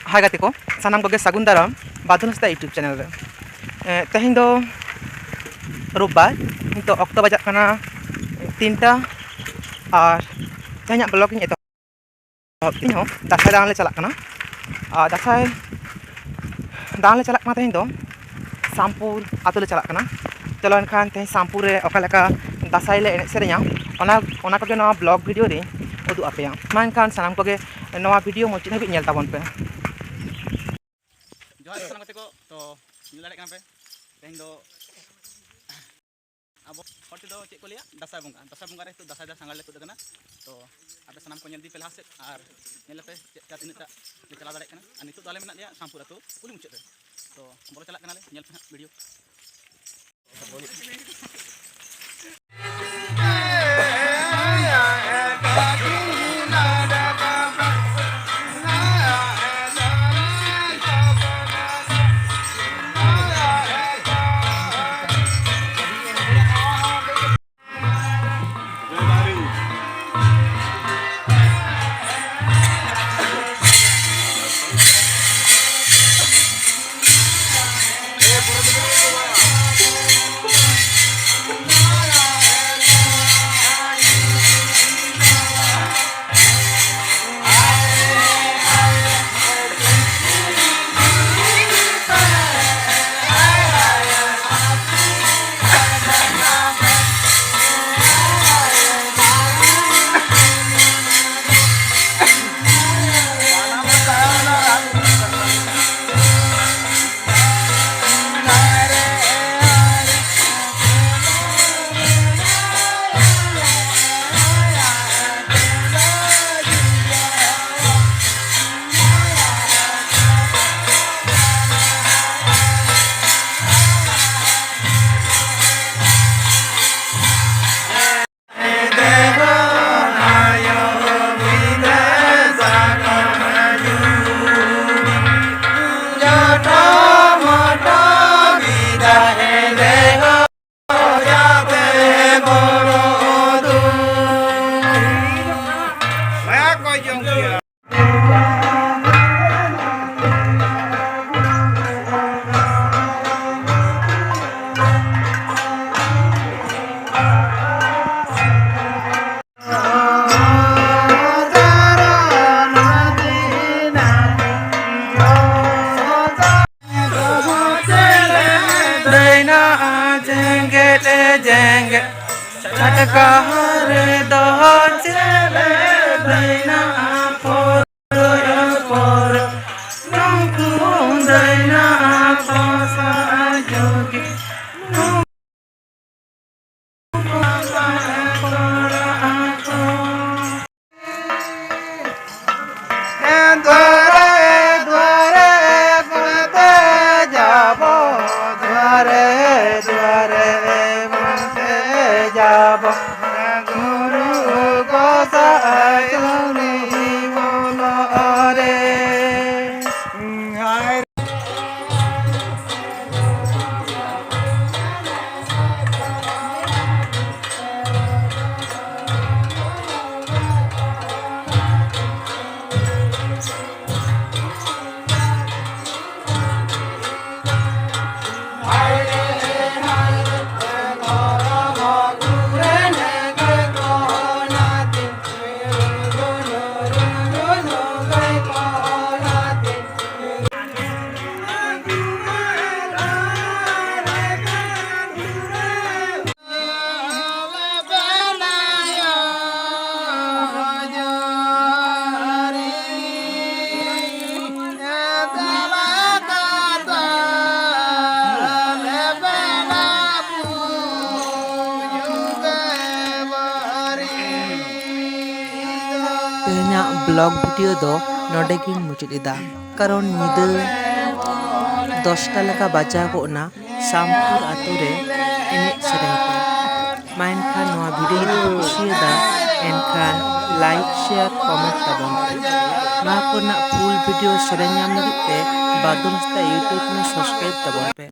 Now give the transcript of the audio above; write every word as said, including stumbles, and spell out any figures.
ᱦᱟᱭ ᱜᱟᱛᱮ ᱠᱚ, ᱥᱟᱱᱟᱢ ᱠᱚᱜᱮ ᱥᱟᱹᱜᱩᱱ ᱫᱟᱨᱟᱢ ᱵᱟᱫᱷᱚᱱ ᱥᱮᱛᱟ YouTube ᱪᱮᱱᱮᱞ ᱨᱮ᱾ ᱮ, ᱛᱮᱦᱮᱧ ᱫᱚ ᱨᱳᱵᱵᱟᱨ, ᱱᱤᱛᱚᱜ ᱚᱠᱛᱚ ᱵᱟᱡᱟᱜ ᱠᱟᱱᱟ ᱛᱤᱱᱴᱟ, ᱟᱨ ᱛᱮᱦᱮᱧᱟᱜ ᱵᱞᱚᱜ ᱤᱧ ᱮᱛᱚᱦᱚᱵ᱾ ᱛᱮᱦᱮᱧ ᱦᱚᱸ ᱫᱟᱸᱥᱟᱭ ᱫᱟᱬᱟᱱ ᱞᱮ ᱪᱟᱞᱟᱜ ᱠᱟᱱᱟ, ᱟᱨ ᱫᱟᱸᱥᱟᱭ ᱫᱟᱬᱟᱱ ᱞᱮ ᱪᱟᱞᱟᱜ ᱠᱟᱱᱟ ᱛᱮᱦᱮᱧ ᱫᱚ ᱥᱟᱢᱯᱩᱨ ᱟᱛᱳ ᱞᱮ ᱪᱟᱞᱟᱜ ᱠᱟᱱᱟ᱾ ᱪᱚᱞᱚ ᱮᱱᱠᱷᱟᱱ ᱛᱮᱦᱮᱧ ᱥᱟᱢᱯᱩᱨ ᱨᱮ ᱚᱠᱟ ᱞᱮᱠᱟ ᱫᱟᱸᱥᱟᱭ ᱞᱮ ᱮᱱᱮᱡ ᱥᱮᱨᱮᱧᱟ, ᱚᱱᱟ, ᱚᱱᱟ ᱠᱚᱜᱮ ᱱᱚᱣᱟ ᱵᱞᱚᱜ ᱵᱷᱤᱰᱤᱭᱳ ᱨᱤᱧ ᱩᱫᱩᱜ ᱟᱯᱮᱭᱟ᱾ ᱢᱟ ᱮᱱᱠᱷᱟᱱ ᱥᱟᱱᱟᱢ ᱠᱚᱜᱮ ᱱᱚᱣᱟ ᱵᱷᱤᱰᱤᱭᱳ ᱢᱩᱪᱟᱹᱫ ᱫᱷᱟᱹᱵᱤᱡ ᱧᱮᱞ ᱛᱟᱵᱚᱱ ᱯᱮ᱾ ᱡᱚᱦᱟᱨ ᱜᱮ ᱥᱟᱱᱟᱢ ᱜᱟᱛᱮ ᱠᱚ᱾ ᱛᱚ, ᱧᱮᱞ ᱫᱟᱲᱮᱭᱟᱜ ᱠᱟᱱᱟ ᱯᱮ, ᱛᱮᱦᱮᱧ ᱫᱚ ᱟᱵᱚ ᱦᱚᱲ ᱛᱮᱫᱚ ᱪᱮᱫ ᱠᱚ ᱞᱟᱹᱭᱟ, ᱫᱟᱸᱥᱟᱭ ᱵᱚᱸᱜᱟ᱾ ᱫᱟᱸᱥᱟᱭ ᱵᱚᱸᱜᱟ ᱨᱮ ᱱᱤᱛᱚᱜ ᱫᱟᱸᱥᱟᱭ ᱫᱟᱸᱥᱟᱭ ᱥᱟᱸᱜᱷᱟᱨ ᱞᱮ ᱛᱩᱫ ᱟᱠᱟᱱᱟ᱾ ᱛᱚ, ᱟᱯᱮ ᱥᱟᱱᱟᱢ ᱠᱚ ᱧᱮᱞ ᱤᱫᱤ ᱯᱮ ᱞᱟᱦᱟ ᱥᱮᱫ, ᱟᱨ ᱧᱮᱞ ᱟᱯᱮ ᱪᱮᱫ ᱞᱮᱠᱟ ᱛᱤᱱᱟᱹᱜ ᱴᱟ ᱞᱮ ᱪᱟᱞᱟᱣ ᱫᱟᱲᱮᱭᱟᱜ ᱠᱟᱱᱟ᱾ ᱟᱨ ᱱᱤᱛᱚᱜ ᱫᱚ ᱟᱞᱮ ᱢᱮᱱᱟᱜ ᱞᱮᱭᱟ ᱥᱟᱢᱯᱩᱨ ᱟᱹᱛᱩ ᱠᱩᱞᱦᱤ ᱢᱩᱪᱟᱹᱫ ᱨᱮ᱾ ᱛᱚ, ᱵᱚᱞᱚ ᱪᱟᱞᱟᱜ ᱠᱟᱱᱟᱞᱮ, ᱧᱮᱞ ᱯᱮ ᱦᱟᱸᱜ ᱵᱷᱤᱰᱤᱭᱳ᱾ ᱜᱟᱦᱟᱨ ᱫᱚ ᱪᱮᱫ ᱞᱮ ᱵᱮᱱᱟᱜᱼᱟ ᱯᱚᱨ ᱯᱚᱨ? ᱱᱩᱠᱩ ᱫᱟᱹᱭᱱᱟ ᱠᱚ ᱥᱟᱡᱚᱜᱤ, ᱱᱩᱠᱩ ᱠᱚ ᱥᱟᱡᱚᱜᱤ᱾ দুয়ারে দুয়ারে বলতে যাব, দুয়ারে দুয়ারে বলতে যাব, গুরু গোসাই তুমি বলো রে। ᱛᱮᱦᱮᱧᱟᱜ ᱵᱞᱚᱜ ᱵᱷᱤᱰᱤᱭᱳ ᱫᱚ ᱱᱚᱰᱮ ᱜᱤᱧ ᱢᱩᱪᱟᱹᱫ ᱮᱫᱟ, ᱠᱟᱨᱚᱱ ᱧᱤᱫᱟᱹ ᱫᱚᱥᱴᱟ ᱞᱮᱠᱟ ᱵᱟᱡᱟᱣ ᱜᱚᱫ ᱮᱱᱟ ᱥᱟᱢᱯᱩᱨ ᱟᱛᱳ ᱨᱮ ᱮᱱᱮᱡ ᱥᱮᱨᱮᱧ ᱛᱮ᱾ ᱢᱟ ᱮᱱᱠᱷᱟᱱ ᱱᱚᱣᱟ ᱵᱷᱤᱰᱤᱭᱳ ᱡᱩᱫᱤ ᱯᱮ ᱠᱩᱥᱤᱭᱟᱫᱟ, ᱮᱱᱠᱷᱟᱱ ᱞᱟᱭᱤᱠ, ᱥᱮᱭᱟᱨ, ᱠᱚᱢᱮᱱᱴ ᱛᱟᱵᱚᱱ ᱯᱮ᱾ ᱱᱚᱣᱟ ᱠᱚᱨᱮᱱᱟᱜ ᱯᱷᱩᱞ ᱵᱷᱤᱰᱤᱭᱳ ᱥᱮᱨᱮᱧ ᱧᱟᱢ ᱞᱟᱹᱜᱤᱫ ᱛᱮ ᱵᱟᱫᱚᱞ ᱦᱟᱸᱥᱫᱟ ᱭᱩᱴᱩᱵᱽ ᱪᱮᱱᱮᱞ ᱥᱟᱵᱥᱠᱨᱟᱭᱤᱵᱽ ᱛᱟᱵᱚᱱ ᱯᱮ᱾